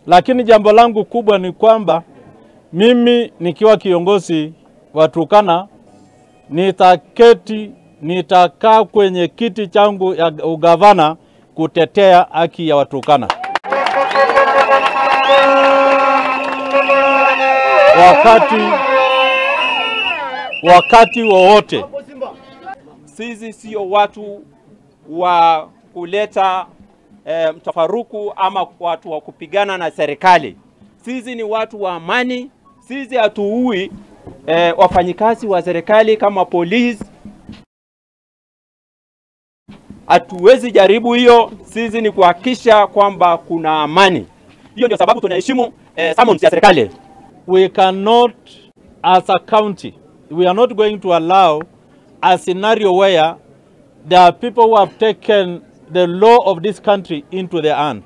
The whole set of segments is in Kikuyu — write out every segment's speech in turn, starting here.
Lakini jambo langu kubwa ni kwamba mimi nikiwa kiongozi wa Turkana nitaketi, nitakaa kwenye kiti changu ya ugavana kutetea haki ya Waturkana. Wakati wowote. Sisi sio watu wa kuleta mtafaruku ama watu wa kupigana na serikali. Sisi ni watu wa amani. Sisi hatuui wafanyikazi wa serikali kama polisi. Hatuwezi jaribu hiyo. Sisi ni kuhakikisha kwamba kuna amani. Hiyo ndio sababu tunaheshimu summons ya serikali. We cannot, as a county, we are not going to allow a scenario where there are people who have taken the law of this country into their hand.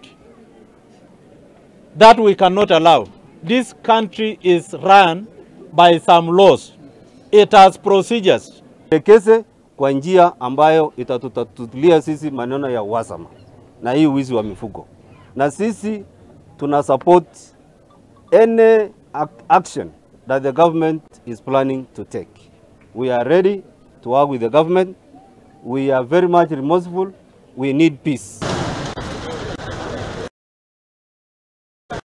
That we cannot allow. This country is run by some laws. It has procedures. Elekeze kwa njia ambayo itatutatulia sisi maneno ya uhasama na hii wizi wa mifugo. Na sisi tuna support any action that the government is planning to take. We are ready to work with the government. We are very much remorseful. We need peace.